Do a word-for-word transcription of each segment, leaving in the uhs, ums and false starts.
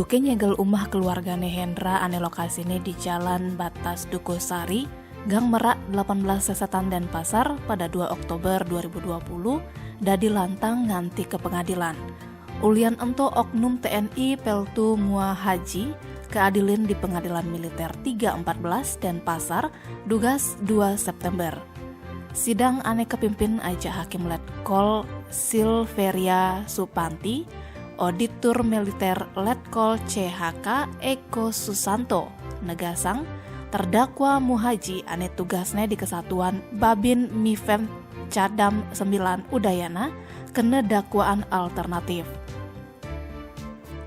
Ke nyegel umah keluargane Hendra ane lokasine di Jalan Batas Dukuh Sari, Gang Merak delapan belas Sesetan Denpasar pada dua Oktober dua ribu dua puluh dadi lantang nganti ke pengadilan. Ulian ento oknum T N I peltu mua Haji keadilin di Pengadilan Militer tiga empat belas Denpasar, dugas dua September. Sidang ane kepimpin ajak Hakim Letkol Silveria Supanti, Auditur Militer Letkol C H K Eko Susanto, negasang terdakwa Muhaji ane tugasne di Kesatuan Babin Mifem Cadam sembilan Udayana kena dakwaan alternatif.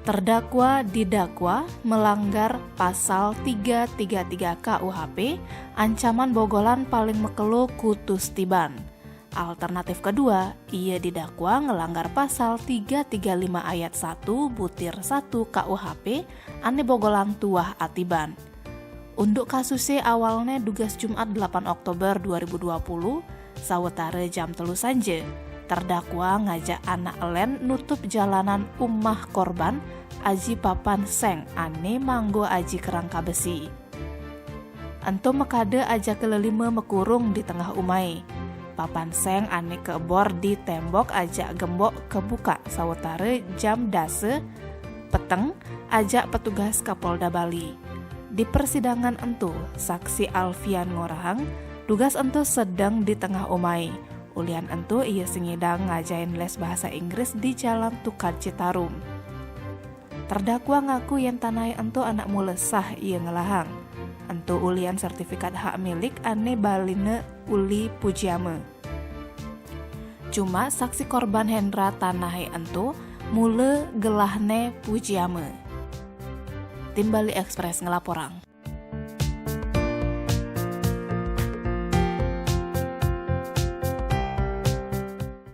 Terdakwa didakwa melanggar Pasal tiga tiga tiga K U H P, ancaman bogolan paling mekelo kutus tiban. Alternatif kedua, ia didakwa ngelanggar Pasal tiga tiga lima Ayat satu Butir satu K U H P, ane bogolan tuah atiban. Unduk kasuse awalne dugas Jumat delapan Oktober dua ribu dua puluh, sawetara jam telu sanje, terdakwa ngajak anak elen nutup jalanan umah korban, Aji Papan Seng, ane manggo aji kerangka besi. Ento mekade ajaka lelima mekurung di tengah umai. Papan Seng ane keebor di tembok ajak gembok kebukak sawetara jam dasa peteng ajak petugas Kapolda Bali. Di persidangan ento, saksi Alfian ngorahang, dugas ento sedeng di tengah umai. Ulian ento ia sengidang ngajain les bahasa Inggris di Jalan Tukad Citarum. Terdakwa ngaku yen tanahe ento anak mula sah ia ngelahang. Ento ulian sertifikat hak milik ane baline uli Pujiama. Cuma saksi korban Hendra tanahe ento mula gelahne Pujiama. Tim Bali Express ngelaporang.